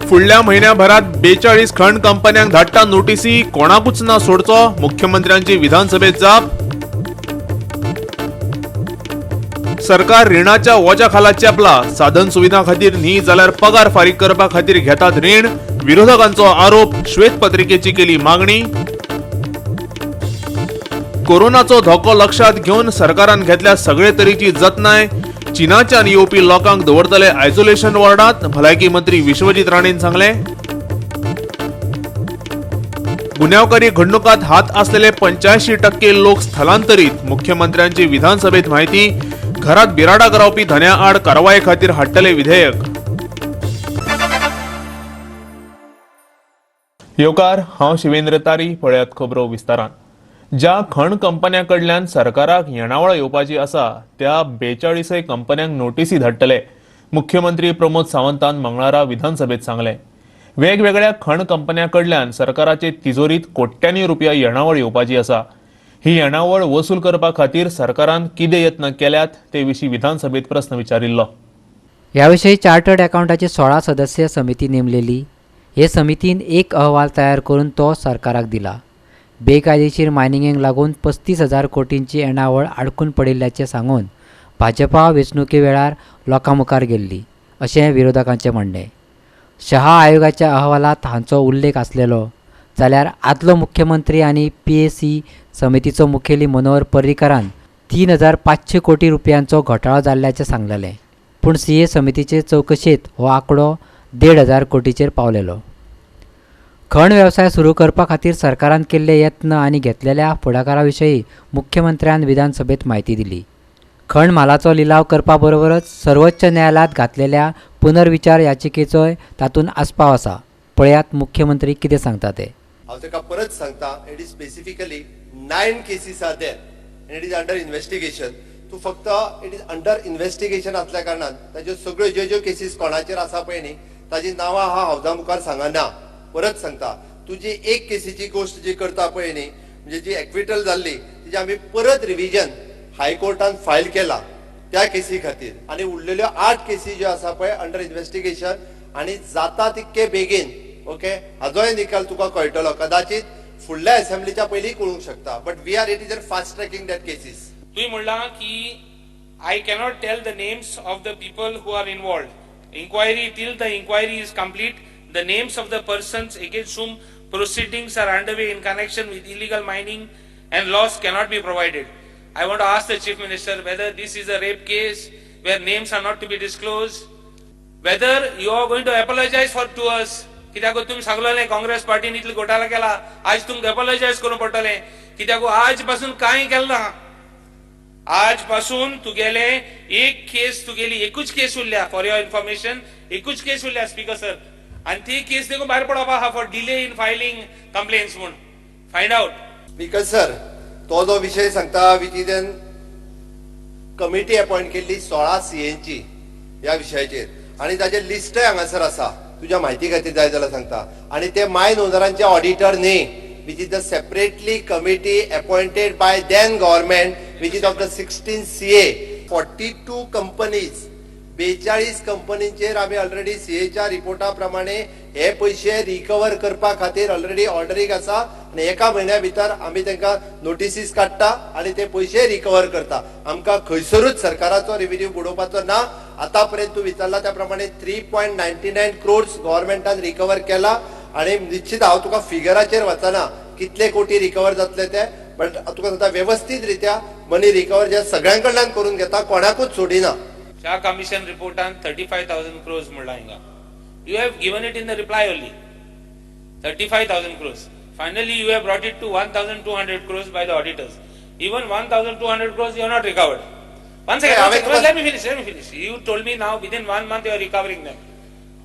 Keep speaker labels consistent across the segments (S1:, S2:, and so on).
S1: फुडल्या म्हयन्याभरात 42 खण कंपन्यांक धाडटा नोटीसी, कोणाकूच ना सोडचो, मुख्यमंत्र्यांची विधानसभेत जाप. सरकार रिणाच्या वोज्या खाला चेपला, साधन सुविधा खातीर न्ही जाल्यार पगार फारीक करपा खातीर घेतात रीण, विरोधकांचो आरोप, श्वेतपत्रिकेची केली मागणी. कोरोनाचो धोको लक्षात घेवन सरकारान घेतल्या सगळे तरेची जतनाय, चीनाच्यान येवपी लोकांक दवरतले आयसोलेशन वॉर्डात, भलायकी मंत्री विश्वजीत राणेन सांगले. गुन्यांवकारी घडणुकात हात असलेले 85% लोक स्थलांतरीत, मुख्यमंत्र्यांची विधानसभेत माहिती. घरात बिराडाक रावपी धन्या आड कारवाये खातीर हाडटले विधेयक. येवकार, हांव शिवेंद्र तारी. पळयात खबरो विस्तारान. ज्या खण कंपन्यां कडल्यान सरकाराक येणावळ येवपाची आसा त्या 42 कंपन्यांक नोटीसी धाडटले, मुख्यमंत्री प्रमोद सावंतान मंगळारा विधानसभेत सांगलें. वेगवेगळ्या खण कंपन्यां कडल्यान सरकाराचे तिजोरीत कोट्यांनी रुपया येणावळ येवपाची आसा. ही येणावळ वसूल करपा खातीर सरकारान कितें यत्न केल्यात ते विशीं विधानसभेत प्रस्न विचारिल्लो.
S2: ह्या विशीं चार्टर्ड अकाउंटाची 16 सदस्य समिती नेमलेली. हे समितीन एक अहवाल तयार करून तो सरकाराक दिला. बेकायदेशीर मायनिंगेक लागून 35,000 कोटींची येणावळ आडकून पडिल्ल्याचें सांगून भाजपा वेंचणुके वेळार लोकां मुखार गेल्ली अशें विरोधकांचें म्हणणें. शहा आयोगाच्या अहवालांत हांचो उल्लेख आसलेलो जाल्यार आदलो मुख्यमंत्री आनी पीएसी समितीचो मुखेली मनोहर पर्रीकारान 3,500 कोटी रुपयांचो घोटाळो जाल्ल्याचें सांगलेलें. पूण सीए समितीचे चवकशेंत हो आंकडो 1,500 कोटीचेर पावलेलो. खण वेवसाय सुरू करपा खातीर सरकारान केल्ले यत्न आनी घेतलेल्या फुडाकारा विशीं मुख्यमंत्र्यान विधानसभेत म्हायती दिली. खण म्हालाचो लिलाव करपा बरोबरच सर्वोच्च न्यायालयांत घातलेल्या पुनर्विचार याचिकेचोय तातूंत आस्पाव आसा. पळयात मुख्यमंत्री कितें सांगता ते.
S3: हांव ताका परत सांगता, it is specifically 9 cases are there and it is under investigation. तूं फक्त it is under investigation असल्या कारणान ताज्यो सगळ्यो ज्यो ज्यो केसीस कोणाचेर आसा पळय न्ही, ताजी नांवां हांव हावजा मुखार सांगना. परत सांगता, तुजी एक केसीची गोश्ट जी करता पळय न्ही, म्हणजे जी एक्विटल जाल्ली, तिजी आमी परत रिविजन हायकोर्टान फायल केला त्या केसी खातीर आनी उरलेल्यो 8 केसी ज्यो आसा पळय अंडर इन्व्हेस्टिगेशन आनी जाता तितके बेगीन ओके हाजोय निकाल तुका कळटलो. कदाचित फुडल्या असेंब्लीच्या पयलीं कळूंक शकता, but we are it is fast tracking that cases.
S4: तुवें म्हणलां की I cannot tell the names of the people who are involved. Inquiry till the inquiry is complete, the names of the persons against whom proceedings are underway in connection with illegal mining and loss cannot be provided. I want to ask the Chief Minister whether this is a rape case where names are not to be disclosed, whether you are going to apologize for to us. कित्याक तुमी सांगलेलें काँग्रेस पार्टीन इतले घोटाळा केला, आज तुमकां एपोलॉजायज करूंक पडटलें. कित्याक आज पासून कांय केलें ना. आज पासून तुगेले एक केस, तुगेली एकूच केस उरल्या, फॉर your information, एकूच केस उरल्या स्पीकर सर, आनी ती केस देखून भायर पडप आहा for delay in filing complaints म्हूण. Find out.
S3: Speaker sir, तो जो विशय सांगता which is an committee appoint केल्ली 16 सीएनची ह्या विशयाचेर आनी ताजें लिस्टय हांगासर आसा, तुज्या म्हायती खातीर जाय जाल्यार सांगता. आनी ते मायन ओनरांचे ऑडिटर न्ही, which is the separately committee appointed by then government, which is of the 16 CA. 42 companies, 42 कंपनींचेर आमी ऑलरेडी सीएच्या रिपोर्टा प्रमाणे हे पयशे रिकवर करपा खातीर ऑलरेडी ऑर्डरींग आसा आनी एका म्हयन्या भितर आमी तांकां नोटिसीस काडटा आनी ते पयशे रिकवर करता. आमकां खंयसरूच सरकाराचो रेव्हेन्यू बुडोवपाचो ना. आतां पर्यंत तूं विचारला त्या प्रमाणे 3.99 क्रोर्स गव्हर्मेंटान रिकवर केला आनी निश्चित हांव तुका फिगराचेर वचना कितले कोटी रिकवर जातले ते, बट तुका सांगता, वेवस्थीत रित्या मनी रिकवर जे सगळ्यां कडल्यान करून घेता, कोणाकूच सोडिना.
S4: शाह कमिशन रिपोर्टान 35,000 क्रोर्स म्हणलां हिंगा. You have given it in the reply only, 35,000 crores. Finally you have brought it to 1200 crores by the auditors. Even 1200 crores you have not recovered. One second, one second. Let me finish, let me finish. You told me now within one month you are recovering them.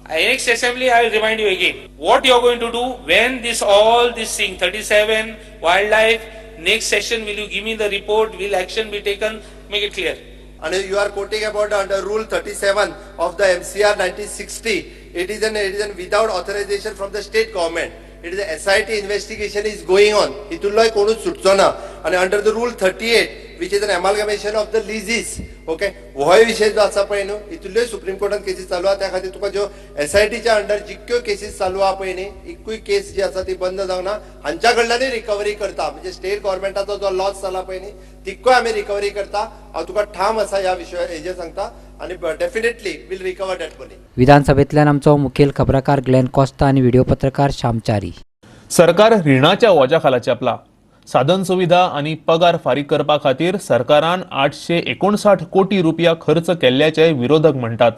S4: Next assembly I will remind you again. What you are going to do when this all this thing, 37, wildlife, next session will you give me the report, will action be taken? Make it clear.
S3: And you are quoting about under Rule 37 of the MCR 1960. It is an without authorization from the state government. It is a SIT investigation is going on. हितूंतलोय कोणूच सुटचो ना. आणि under the Rule 38 which is an amalgamation of the leases. Okay, होय विशय जो आसा पळय न्हू, हितूंतल्योय supreme कोर्टान cases चालू आहा. त्या खातीर तुका ज्यो एसआयटीच्या अंडर जितक्यो केसीस चालू आहा पळय न्ही, एकूय केस जी आसा ती बंद जावंक ना. हांच्या कडल्यानूय रिकवरी करता, म्हणजे स्टेट गव्हर्मेंटाचो जो लॉस जाला पळय न्ही, तितकोय आमी रिकवरी करता. हांव तुका ठाम आसा ह्या विशया हेजेर सांगता आनी definitely will recover that money.
S2: विधानसभेंतल्यान आमचो मुखेल खबराकार ग्लॅन कॉस्ता आनी व्हिडिओ पत्रकार श्यामचारी.
S1: सरकार रिणाच्या वोज्या खाला चेपला. साधन सुविधा आनी पगार फारीक करपा खातीर सरकारान 859 कोटी रुपया खर्च केल्ल्याचे विरोधक म्हणटात.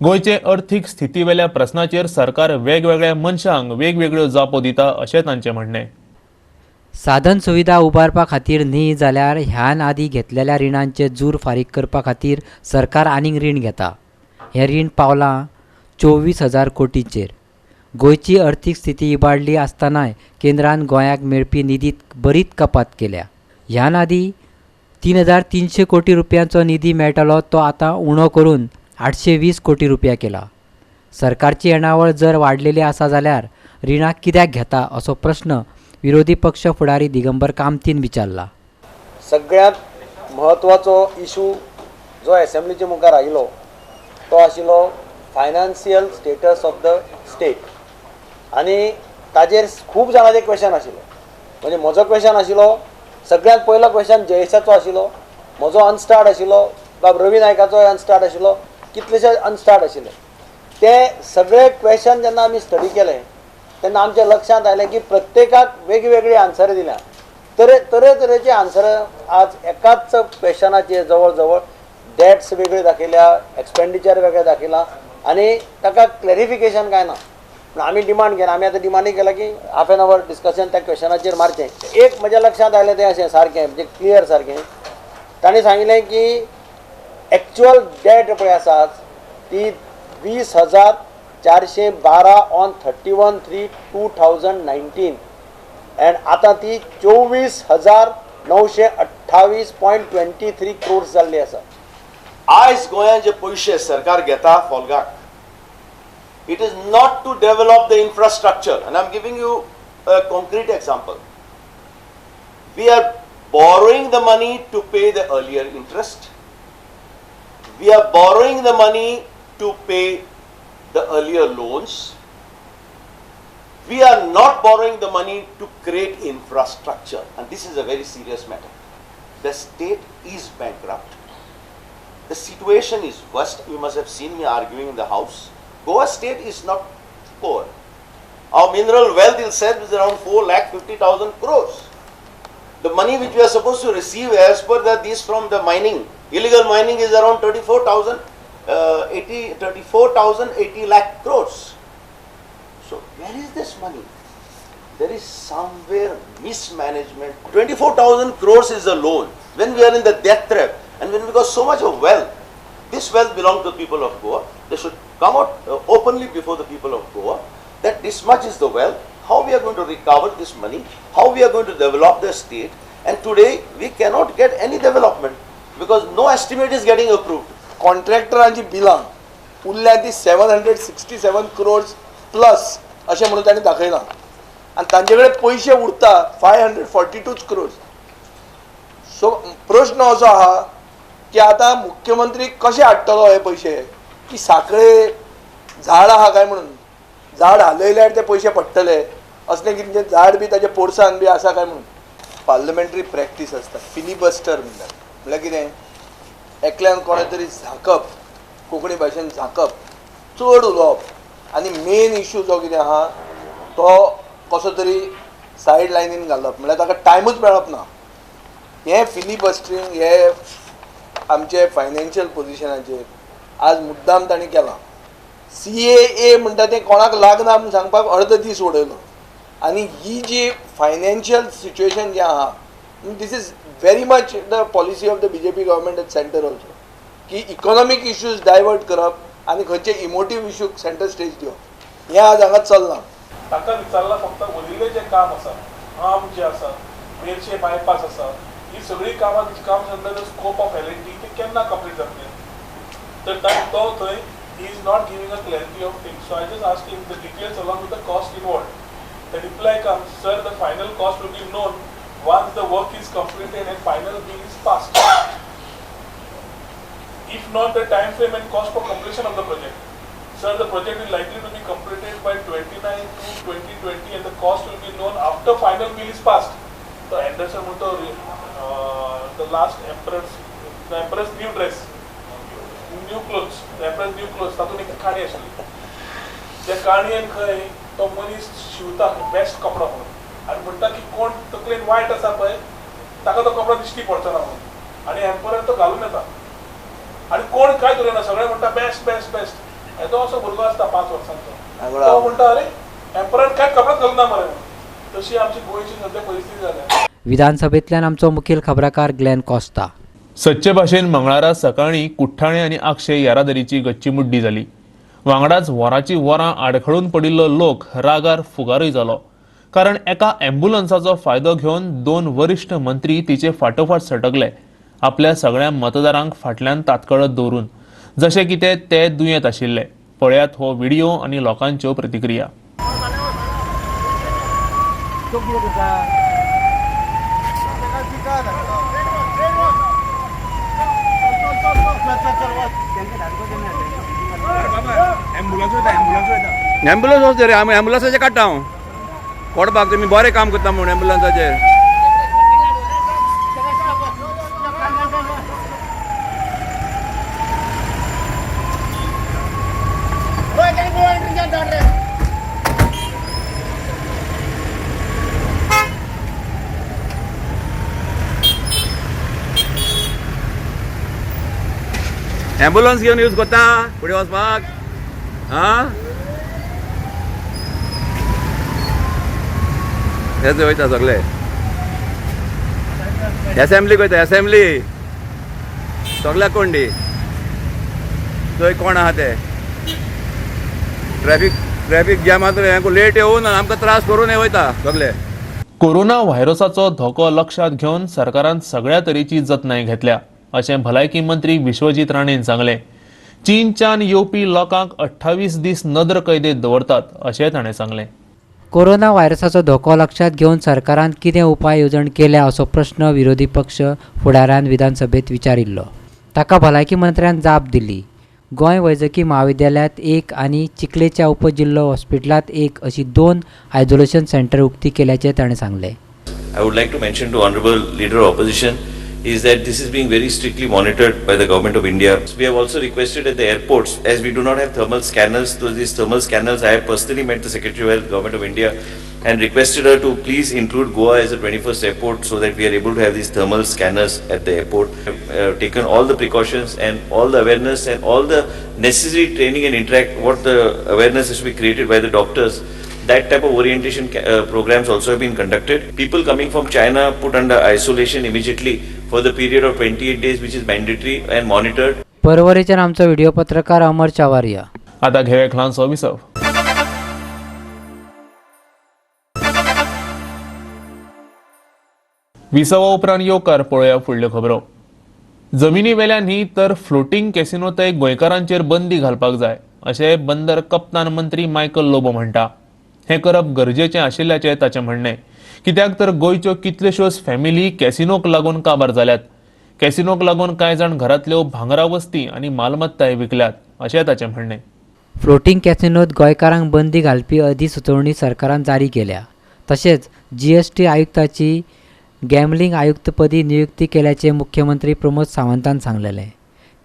S1: गोंयचे अर्थीक स्थितीवेल्या प्रस्नाचेर सरकार वेगवेगळ्या मनशांक वेगवेगळ्यो जापो दिता अशें तांचें म्हणणें.
S2: साधन सुविधा उबारपा खातीर न्ही जाल्यार ह्यान आदी घेतलेल्या रिणांचे जूर फारीक करपा खातीर सरकार आनीक रीण घेता. हें रीण पावलां 24,000 कोटींचेर. गोंयची अर्थीक स्थिती इबाडली आसतनाय केंद्रान गोंयाक मेळपी निधीत बरीच कपात केल्या. ह्यान आदी 3,300 कोटी रुपयांचो निधी मेळटालो तो आतां उणो करून 820 कोटी रुपया केला. सरकारची येणावळ जर वाडलेली आसा जाल्यार रिणां कित्याक घेता असो प्रश्न विरोधी पक्ष फुडारी दिगंबर कामतीन विचारला.
S5: सगळ्यांत म्हत्वाचो इशू जो एसेंब्लीच्या मुखार आयलो तो आशिल्लो financial status of the state. आनी ताजेर खूब जाणांचे क्वेशन आशिल्ले. म्हणजे म्हजो क्वेशन आशिल्लो, सगळ्यांत पयलो क्वेशन जयेशाचो आशिल्लो, म्हजो अनस्टार्ट आशिल्लो, बाब रवी नायकाचो अनस्टार्ट आशिल्लो, कितलेशे अनस्टार्ट आशिल्ले. ते सगळे क्वेशन जेन्ना आमी स्टडी केले तेन्ना आमच्या लक्षांत आयलें की प्रत्येकाक वेगवेगळी आन्सरां दिल्या. तरेतरेचे आन्सर आज एकाच क्वेशनाचेर जवळ जवळ डेट्स वेगळे दाखयल्या, एक्सपेंडिचर वेगळें दाखयलां आनी ताका क्लॅरिफिकेशन कांय ना. पूण आमी डिमांड केला, आमी आतां डिमांडूय केला की हाफ एन our discussion त्या क्वेशनाचेर मारचें. एक म्हज्या लक्षांत आयलें तें अशें सारकें, म्हणजे क्लियर सारकें. ताणें सांगिल्लें की एक्चुअल डेट पळय आसा ती 20,412 ऑन 31/3/2019 एंड आतां ती 24,928.23 क्रोर्स जाल्ली आसा.
S6: आयज गोंयांत जे पयशे सरकार घेता फोल्गाक, it is not to develop the infrastructure. And I am giving you a concrete example. We are borrowing the money to pay the earlier interest. We are borrowing the money to pay the earlier loans. We are not borrowing the money to create infrastructure. And this is a very serious matter. The state is bankrupt. The situation is worst. You must have seen me arguing in the house. Goa state is not poor. Our mineral wealth itself is around 4,50,000 crores. The money which we are supposed to receive as per these from the mining, illegal mining, is around 34,080 lakh crores. So where is this money? There is somewhere mismanagement. 24,000 crores is a loan. When we are in the death trap and when we got so much of wealth, this wealth belongs to the people of Goa. They should come out openly before the people of Goa that this much is the wealth, how we are going to recover this money, how we are going to develop the state. And today we cannot get any development because no estimate is getting approved.
S7: कॉन्ट्रॅक्टरांची बिलां उरल्या ती 767 crores plus अशें म्हणून तांणी दाखयलां आनी तांचे कडेन पयशे उरता 542 क्रोर्स. सो प्रश्न असो आहा की आतां मुख्यमंत्री कशे हाडटलो हे पयशे, की साखळे झाड आहा काय म्हणून झाड हालयल्यार ते पयशे पडटले असलें कितें झाड बी ताच्या पोरसान बी आसा काय म्हणून. पार्लमेंटरी प्रॅक्टीस आसता, फिलिबस्टर म्हणटात. म्हणल्यार कितें, एकल्यान कोणें तरी झांकप, कोंकणी भाशेन झांकप, चड उलोवप आनी मेन इशू जो कितें आहा तो कसो तरी सायड लायनीन घालप, म्हणल्यार ताका टायमूच मेळप ना. हें फिलिबस्टरींग हे आमचे फायनान्शियल पोजिशनाचेर आज मुद्दाम तांणी केलां. CAA म्हणटा तें कोणाक लागना म्हूण सांगपाक अर्द दीस उडयलो. आनी ही जी फायनान्शियल सिच्युएशन जें आहा, this is very much the policy of the BJP government at centre also, की इकॉनॉमीक इश्यूज डायवर्ट करप आनी खंयचे इमोटीव इश्यूक सेंटर स्टेज दिवप, हें आज हांगा चल्लां.
S8: ताका विचारलां फक्त उरिल्लें जें काम आसा, आर्म जे आसा, मेरशे बायपास आसा, ही सगळीं कामां काम under the scope of L&T ते केन्ना कंप्लीट जातलें. तर तो थंय he is not giving a clarity of things. So I just ask him the details along with the cost involved. The reply comes, sir, the final cost will be known once the work is completed and final bill is passed. If not, the time frame and cost for completion of the project. Sir, the project is likely to be completed by 29/2/2020 and the cost will be known after final bill is passed. So Anderson म्हणतो the last emperor's, the emperor's new dress, new clothes, the emperor's new clothes, तातूंत एक काणी आशिल्ली. त्या काणयेन खंय तो मनीस शिंवता बेस्ट कपडो म्हणून आनी म्हणटा की कोण तकलेन वायट आसा पळय ताका तो कपडो दिश्टी पडचो ना म्हणून, आनी एम्परर तो घालून येता आनी कोण कांयच उलयना, सगळे म्हणटा बेस्ट बेस्ट बेस्ट. येदो असो भुरगो आसता 5 वर्सांचो, तो म्हणटा अरे एम्परर कांय कपडोच घालूना मरे म्हणून. तशी आमची गोंयची सद्या परिस्थिती जाल्या.
S2: विधानसभेंतल्यान आमचो मुखेल खबराकार ग्लॅन कॉस्ता.
S1: सदचे भाशेन मंगळारा सकाळीं कुठ्ठाळे आनी आगशे येरादारीची गच्ची मुड्डी जाली. वांगडाच वरांची वरां आडखळून पडिल्लो लोक रागार फुगारूय जालो, कारण एका ॲम्ब्युलन्साचो फायदो घेवन 2 वरिश्ठ मंत्री तिचे फाटोफाट सटकले, आपल्या सगळ्या मतदारांक फाटल्यान तातकळत दवरून, जशें कितें ते दुयेंत आशिल्ले. पळयात हो व्हिडिओ आनी लोकांच्यो प्रतिक्रिया.
S9: ॲम्ब्युलन्स वचते रे, आमी ॲम्ब्युलन्साचेर काडटा हांव कोडपाक, तुमी बरें काम करता म्हणून ॲम्ब्युलन्साचेर. ॲम्ब्युलन्स घेवन यूज करता फुडें वचपाक. आं, हेच वयता सगळे एसेंब्लीक वयता, एसेंब्ली सगळ्याक कोण दी थंय कोण आहा ते ट्रॅफिक ट्रॅफिक जॅमांत लेट येवन आमकां त्रास करून हे वयता सगळे.
S1: कोरोना व्हायरसाचो धोको लक्षात घेवन सरकारान सगळ्या तरेची जतनाय घेतल्या अशें भलायकी मंत्री विश्वजीत राणेन सांगलें. चीनच्यान येवपी लोकांक 28 दीस नदर कैदेत दवरतात अशें ताणें सांगलें.
S2: कोरोना व्हायरसाचो धोको लक्षात घेवन सरकारान कितें उपाय येवजण केल्या असो प्रश्न विरोधी पक्ष फुडाऱ्यान विधानसभेत विचारिल्लो. ताका भलायकी मंत्र्यान जाप दिली. गोंय वैजकी म्हाविद्यालयांत 1 आनी चिखलेच्या उपजिल्लो हॉस्पिटलांत 1 अशी 2 आयसोलेशन सेंटर उक्ती केल्याचें ताणें सांगलें.
S10: I would like to mention to Honorable Leader of Opposition is that this is being very strictly monitored by the Government of India. We have also requested at the airports, as we do not have thermal scanners, so these thermal scanners, I have personally met the Secretary of Health, Government of India, and requested her to please include Goa as a 21st airport so that we are able to have these thermal scanners at the airport. We have taken all the precautions and all the awareness and all the necessary training and interact, what the awareness is to be created by the doctors. That type of orientation programs also have been conducted. People coming from China put under isolation immediately for the period of 28 days, which is mandatory and monitored.
S2: परवरीच्यान आमचो video पत्रकार अमर चावारिया.
S1: आता घेऊया ल्हानसो विसव. विसवा उपरांत येवकार पळोवया फुडल्यो खबरो. जमिनी वेल्यान न्ही तर फ्लोटींग कॅसिनोतय गोंयकारांचेर बंदी घालपाक जाय अशें बंदर कप्तान मंत्री मायकल लोबो म्हणटा. हें करप गरजेचें आशिल्ल्याचें ताचें म्हणणें, कित्याक तर गोंयच्यो कितल्योश्योच फॅमिली कॅसिनोक लागून काबार जाल्यात. कॅसिनोक लागून कांय जाण घरांतल्यो भांगरा वस्ती आनी मालमत्ताय विकल्यात अशें ताचें म्हणणें.
S2: फ्लोटींग कॅसिनोत गोंयकारांक बंदी घालपी अधिसुचोवणी सरकारान जारी केल्या. तशेंच GST आयुक्ताची गॅमलिंग आयुक्तपदी नियुक्ती केल्याचें मुख्यमंत्री प्रमोद सावंतान सांगलेलें.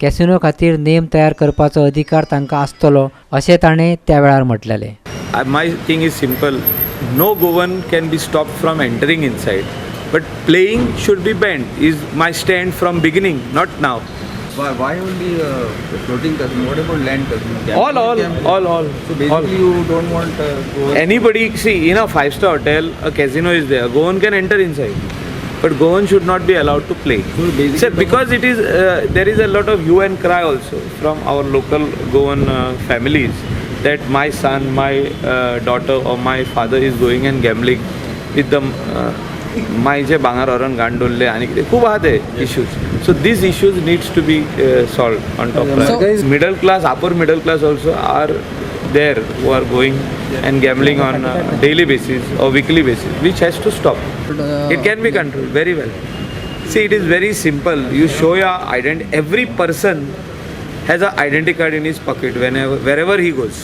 S2: कॅसिनो खातीर नेम तयार करपाचो अधिकार तांकां आसतलो अशें ताणें त्या वेळार म्हटलेलें.
S11: My thing is simple. No Goan can be stopped from entering inside, but playing should be banned is my stand from beginning, not now.
S12: Why only floating casino? What about land casino?
S11: All.
S12: So basically,
S11: all.
S12: You don't want Goan.
S11: Anybody, see, in a 5-star hotel, a casino is there. Goan can enter inside, but Goan should not be allowed to play.
S12: So basically,
S11: sir, because it is there is a lot of hue and cry also from our local Goan families that my son, my daughter or my father is going and gambling with the my जे भांगर व्हरून घाण दवरले आनी कितें खूब आहा ते issues. So these issues needs to be solved on top. Middle class, upper middle class also are there who are going and gambling on a daily basis or weekly basis, which has to stop. It can be controlled very well. See, it is very simple. You show your identity. Every person has an identity card in his pocket whenever, wherever he goes.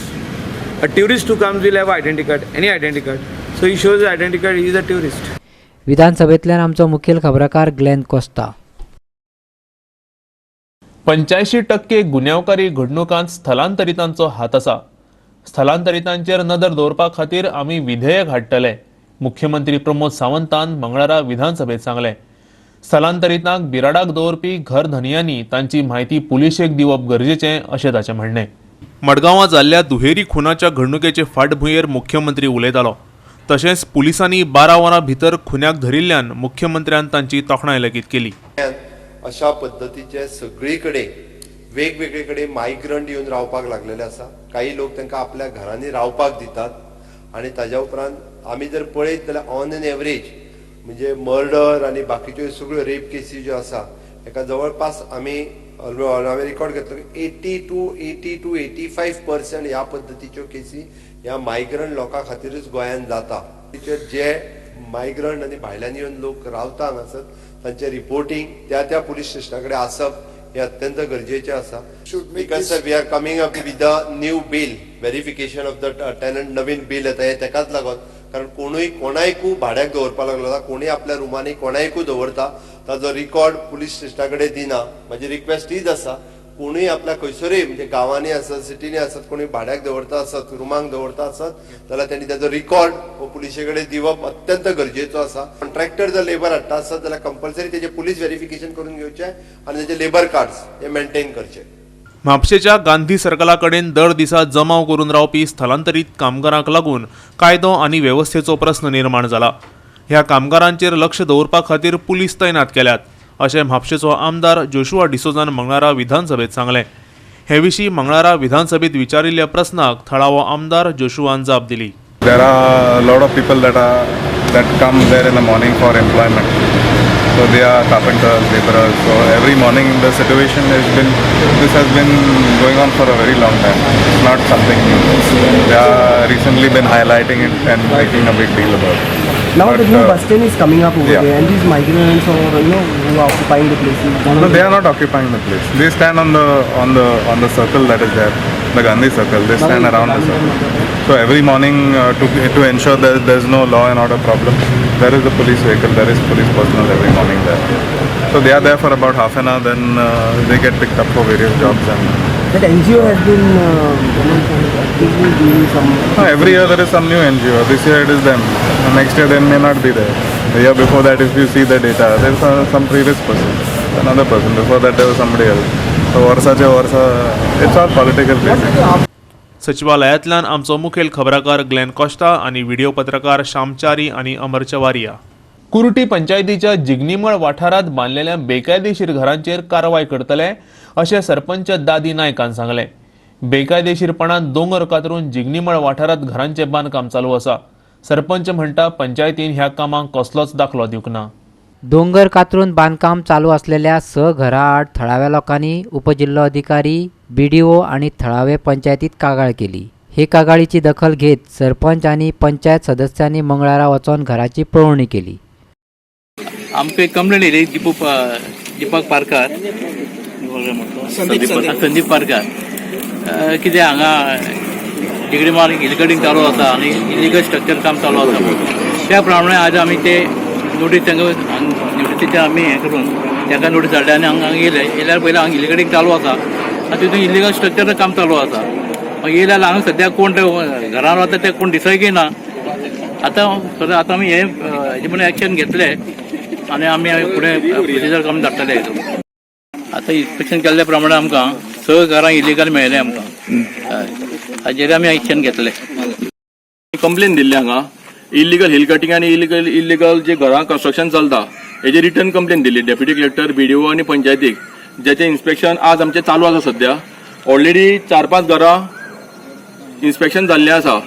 S11: A tourist who comes will have identity card, any identity card. So he shows the identity card, he is a tourist.
S2: विधानसभेंतल्यान आमचो मुखेल खबराकार Glenn Costa.
S1: 85% गुन्यांवकारी घडणुकांत स्थलांतरितांचो हात आसा. स्थलांतरितांचेर नदर दवरपा खातीर आमी विधेयक हाडटले, मुख्यमंत्री प्रमोद सावंतान मंगळारा विधानसभेत सांगलें. स्थलांतरितांक बिराडाक दवरपी घर धनयांनी तांची म्हायती पुलिशेक दिवप गरजेचें अशें ताचें म्हणणें. मडगांवां जाल्ल्या दुहेरी खुनाच्या घडणुकेचे फाटभुंयेर मुख्यमंत्री उलयतालो. तशेंच पुलिसांनी 12 वरां भितर खुन्याक धरिल्ल्यान मुख्यमंत्र्यान तांची तोखणाय लेगीत केली.
S3: अशा पद्दतीचे सगळी कडेन वेगवेगळे कडेन मायग्रंट येवन रावपाक लागलेले आसा. काही लोक तांकां आपल्या घरांनी रावपाक दितात आनी ताज्या उपरांत आमी जर पळयत जाल्यार ऑन एन एवरेज म्हणजे मर्डर आनी बाकीच्यो सगळ्यो रेप केसी ज्यो आसा हेका जवळपास आमी हांवें रिकॉर्ड घेतलो 80 to 85% ह्या पद्दतीच्यो केसी ह्या मायग्रंट लोकां खातीरूच गोंयांत जाता. तिचेर जे मायग्रंट आनी भायल्यान येवन लोक रावता हांगासर तांचें रिपोर्टींग त्या त्या पुलीस स्टेशना कडेन आसप हें अत्यंत गरजेचें आसा, because we are coming up with the new bill, verification of the tenant. Naveen bill येता हें तेकाच लागून, कारण कोणूय कोणायकूय भाड्याक दवरपाक लागलो, कोणूय आपल्या रुमांनी कोणायकूय दवरता, ताजो रिकॉर्ड पुलीस स्टेशना कडेन दिना. म्हाजी रिक्वेस्ट हीच आसा, कोणूय आपल्या खंयसरूय म्हणजे गांवांनी आसत, सिटीनी आसत, कोणूय भाड्याक दवरता आसत, रुमांक दवरता आसत जाल्यार तेणी ताजो रिकॉर्ड हो पुलिशे कडेन दिवप अत्यंत गरजेचो आसा. कॉन्ट्रॅक्टर जर लेबर हाडटा आसत जाल्यार कंपल्सरी तेजे पुलीस व्हेरिफिकेशन करून घेवचें आनी तेजे लेबर कार्ड्स हे मेंटेन करचे.
S1: म्हापशेच्या गांधी सर्कला कडेन दर दिसा जमाव करून रावपी स्थलांतरीत कामगारांक लागून कायदो आनी वेवस्थेचो प्रस्न निर्माण जाला. ह्या कामगारांचेर लक्ष दवरपा खातीर पुलीस तैनात केल्यात अशें म्हापशेचो आमदार जोशुआ डिसोजान मंगळारा विधानसभेत सांगलें. हे विशीं मंगळारा विधानसभेत विचारिल्ल्या प्रस्नाक थळावो आमदार जोशुआन जाप दिली.
S13: There are a lot of people that come there in the morning for employment. So they are carpenters, laborers. So every morning the situation has been this has been going on for a very long time. It's not something new. They are recently been highlighting it and making a big deal about it.
S14: Now
S13: But,
S14: the new bus stand is coming up over there, and these migrants or who are occupying the places.
S13: No, they are not occupying the place. They stand on the circle that is there, the Gandhi Circle. They stand around the circle. So every morning to ensure that there is no law and order problem, there is a police vehicle, there is police personnel every morning there. So they are there for about half an hour, then they get picked up for various jobs and
S14: That NGO has been actively doing some.
S13: No, every year there is some new NGO. This year it is them. Next year they may not be there. The year before that, if you see the data, there is some previous person, another person. Before that there was somebody else. So वर्साचे वर्सा, it's all political basically.
S1: सचिवालयांतल्यान आमचो मुखेल खबराकार Glenn Costa आनी video पत्रकार श्यामचारी आनी अमर चवारिया. कुर्टी पंचायतीच्या जिगनीमळ वाठारांत बांदलेल्या बेकायदेशीर घरांचेर कारवाय करतले अशें सरपंच दादी नायकान सांगलें. बेकायदेशीरपणान दोंगर कातरून जिगनीमळ वाठारांत घरांचें बांदकाम चालू आसा. सरपंच म्हणटा, पंचायतीन ह्या कामाक कसलोच दाखलो दिवंक ना.
S2: दोंगर कातरून बांदकाम चालू असलेल्या 6 घरां आड थळाव्या लोकांनी उपजिल्होधिकारी, बीडीओ आणि थळावे पंचायतीत कागाळ केली. हे कागाळीची दखल घेत सरपंच आणि पंचायत सदस्यांनी मंगळारा वचोन घराची पळोवणी केली.
S15: आमकां एक कंप्लेन येयली, दिपू दिपक पारकार, संदीप पारकार, कितें हांगा जिगडीमार हिल कटिंग चालू आसा आनी इलिगल स्ट्रक्चर काम चालू आसा म्हणून. त्या प्रमाणे आज आमी ते नोटीस तांकां नोटीसीचे आमी हें करून ताका नोटीस धाडले आनी हांगा येयले. येयल्यार पयलीं हांगा हिल कटिंग चालू आसा आनी तितून इलिगल स्ट्रक्चर काम चालू आसा. मागीर येयल्यार हांगा सद्याक कोण ते घरान वता ते कोण दिसय ना. आतां सद्या आतां आमी हें हेजे म्हणून एक्शन घेतले आनी आमी फुडें प्रोसिजर करून धाडटले हितून. आतां इन्स्पेक्शन केल्ल्या प्रमाणे आमकां 6 घरां इलिगल मेळ्ळें आमकां. हय, हाजेर आमी एक्शन घेतले.
S16: कंप्लेन दिल्ली हांगा इलिगल हिल कटिंग आनी इलिगल जे घरां कन्स्ट्रक्शन चलता हेजे रिटन कंप्लेन दिल्ली डेप्युटी कलेक्टर, बीडीओ आनी पंचायतीक, ज्याचें इन्स्पेक्शन आज आमचें चालू आसा. सद्या ऑलरेडी चार पांच घरां इन्स्पेक्शन जाल्लें आसा.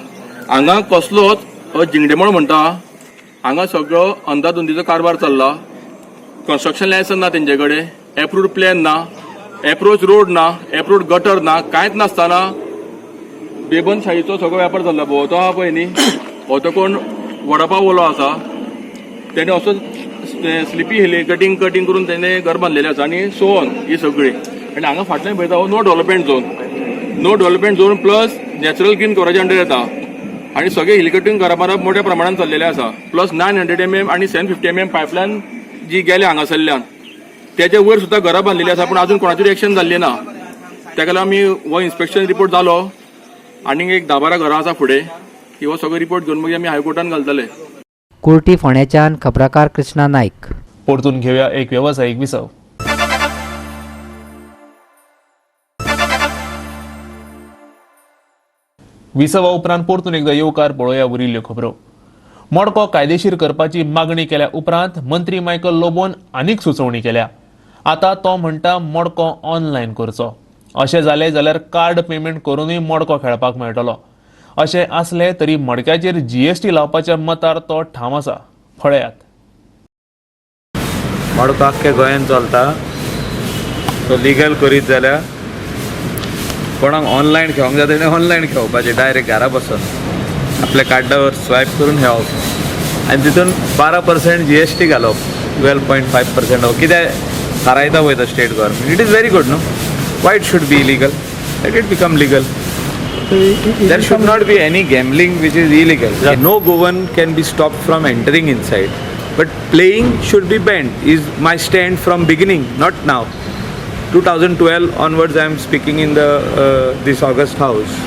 S16: हांगा कसलोच हो जिंगडेमळ म्हणटा, हांगा सगळो अंदाधुंदीचो कारभार चल्ला. कन्स्ट्रक्शन लायसन ना तेंचे कडेन, एप्रूव्ड प्लॅन ना, एप्रोच रोड ना, एप्रूव्ड गटर ना, कांयच नासतना. बेबंदशाहीचो सगळो व्यापार जाल्लो. भोंवतो आहा पळय न्ही, हो तो कोण वडापाव वोलो आसा, तेणे असो स्लिपी हिली कटिंग कटिंग करून तेणे घर बांदलेलें आसा आनी सो ऑन ही सगळी. आनी हांगा फाटल्यान पळयता हो no development zone, no development zone plus natural green कवराच्या under येता आनी सगळे हिल कटिंग घरां बांदप मोठ्या प्रमाणान चल्लेलें आसा. प्लस 900 mm आनी 750 mm पायपलायन जी गेल्या हांगासरल्यान तेच्या वयर सुद्दां घरां बांदलेली आसा, पूण अजून कोणाचेर एक्शन जाल्ली ना. तेका लागून आमी हो इन्स्पेक्शन रिपोर्ट जालो, आनीक एक 10-12 घरां आसा फुडें, की हो सगळो रिपोर्ट घेवन मागीर आमी हायकोर्टान घालतले.
S2: कुर्टी फोंड्याच्यान खबराकार कृष्णा नायक.
S1: परतून घेवया एक वेवसायीक विसव. विसवा उपरांत परतून एकदा येवकार पळोवया उरिल्ल्यो खबरो. मडको कायदेशीर करपाची मागणी केल्या उपरांत मंत्री मायकल लोबोन आनीक सुचोवणी केल्या. आतां तो म्हणटा मडको ऑनलायन करचो, अशें जालें जाल्यार कार्ड पेमेंट करूनय मडको खेळपाक मेळटलो. अशें आसलें तरी मडक्याचेर जीएसटी लावपाच्या मतार तो ठाम आसा. पळयात.
S11: मडको आख्खे गोंयान चलता, तो लिगल करीत जाल्यार कोणाक ऑनलायन खेळोंक जाय तेणें ऑनलायन खेळपाचें, डायरेक्ट घरा बसून आपल्या कार्डावर स्वायप करून खेळप आनी तितून 12% GST घालप, 12.5% हो कितें थारायता पळय तो state government. It is very good न्हू. Why it should be illegal? Let it become legal. There should not be any gambling which is illegal. No Goan can be stopped from entering inside, but playing should be banned is my stand from beginning, not now. 2012 onwards I am speaking in the this August House,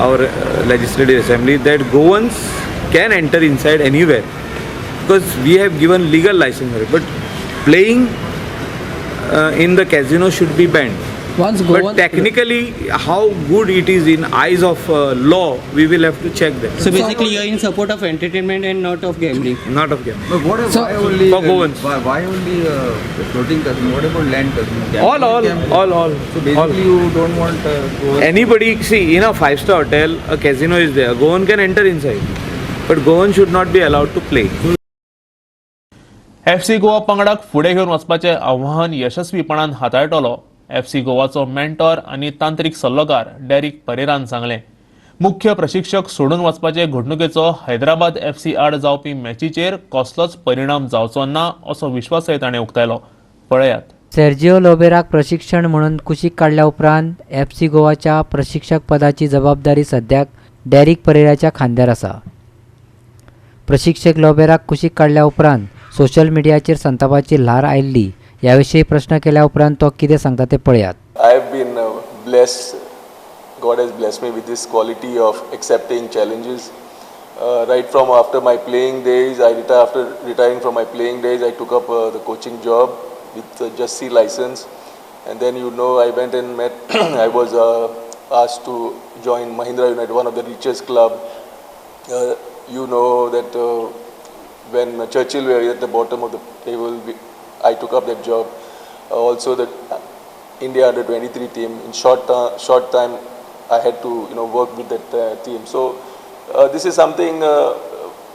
S11: our Legislative Assembly, that Goans can enter inside anywhere because we have given legal license for it, but playing in the casino should be banned.
S14: Once
S11: But technically, how good it is in eyes of law, we will have to check that.
S17: So basically, you are in support of entertainment and not of gambling.
S11: Not of gambling.
S12: But what,
S17: so,
S12: why only
S11: for Goans?
S12: Why only floating casino? What about land casino?
S11: Gambling, all.
S12: So basically,
S11: all.
S12: You don't want Goans.
S11: Anybody, see, in a 5-star hotel, a casino is there. Goan can enter inside, but Goan should not be allowed to play.
S1: FC Goa पंगडाक फुडें घेवन वचपाचें आव्हान यशस्वीपणान हाताळटलो. FC गोवाचो mentor आनी तांत्रिक सल्लोगार Derrick परेरान सांगलें. मुख्य प्रशिक्षक सोडून वचपाचे घडणुकेचो हैदराबाद FC आड जावपी मॅचीचेर कसलोच परिणाम जावचो ना असो विश्वासय ताणें उक्तायलो. पळयात.
S2: सेर्जिओ लोबेराक प्रशिक्षण म्हणून कुशीक काडल्या उपरांत FC गोवाच्या प्रशिक्षक पदाची जबाबदारी सद्याक डेरिक परेराच्या खांद्यार आसा. प्रशिक्षक लोबेराक कुशीक काडल्या उपरांत सोशल मिडियाचेर संतापाची ल्हार आयिल्ली. ह्या विशीं प्रश्न केल्या उपरांत तो कितें सांगता ते पळयात.
S7: I have been blessed. God has blessed me with this quality of accepting challenges. Right from after my playing days, after retiring from my playing days, I took up the coaching job with just C license, and then you know I went and met. I was asked to join Mahindra United, one of the richest club. You know that when Churchill were at the bottom of the table, I took up that job. Also the India under 23 team. In short time, I had to work with that team. So this is something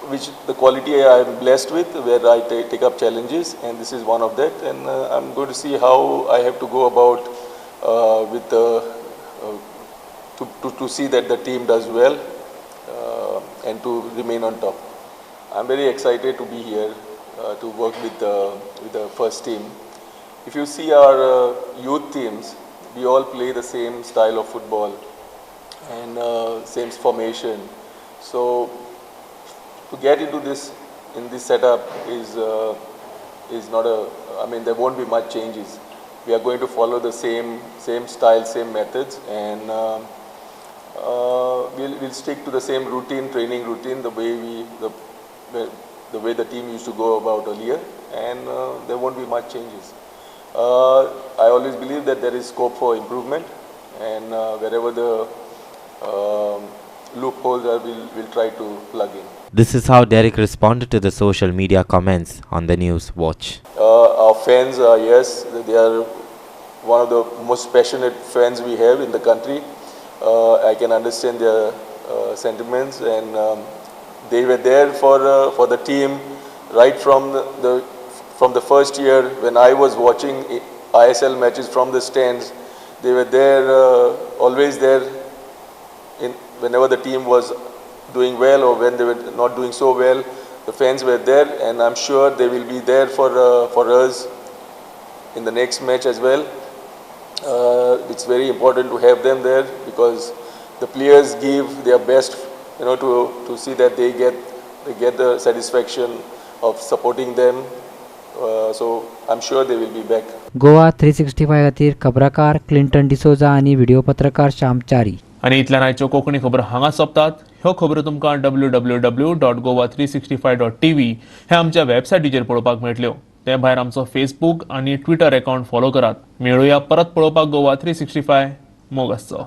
S7: which the quality I am blessed with, where I take up challenges, and this is one of that. And I'm going to see how I have to go about with the to see that the team does well and to remain on top. I'm very excited to be here to work with the first team. If you see our youth teams, we all play the same style of football and same formation. So to get into this in this setup is not a. I mean, there won't be much changes. We are going to follow the same style, same methods, and we'll stick to the same routine, training routine, the way the way the team used to go about earlier, and there won't be much changes. I always believe that there is scope for improvement, and wherever the loopholes are, we'll try to plug in.
S18: This is how Derek responded to the social media comments on the News Watch.
S7: Our fans are, yes, they are one of the most passionate fans we have in the country. I can understand their sentiments, and they were there for the team right from the first year when I was watching ISL matches from the stands. They were there, always there in whenever the team was doing well or when they were not doing so well, the fans were there, and I'm sure they will be there for us in the next match as well. It's very important to have them there because the players give their best, to see that they get the satisfaction of supporting them. So I'm sure they will be back.
S2: Goa 365 खातीर खबराकार Clinton D'Souza आनी video पत्रकार श्याम च्यारी.
S1: आनी इतल्यान आयच्यो कोंकणी खबर हांगा सोंपतात. ह्यो खबरो तुमकां www.goa365.tv हे आमच्या वेबसायटीचेर पळोवपाक मेळटल्यो. ते भायर आमचो फेसबूक आनी ट्विटर अकाउंट फॉलो करात. मेळुया परत पळोवपाक गोवा 365. मोग आसचो.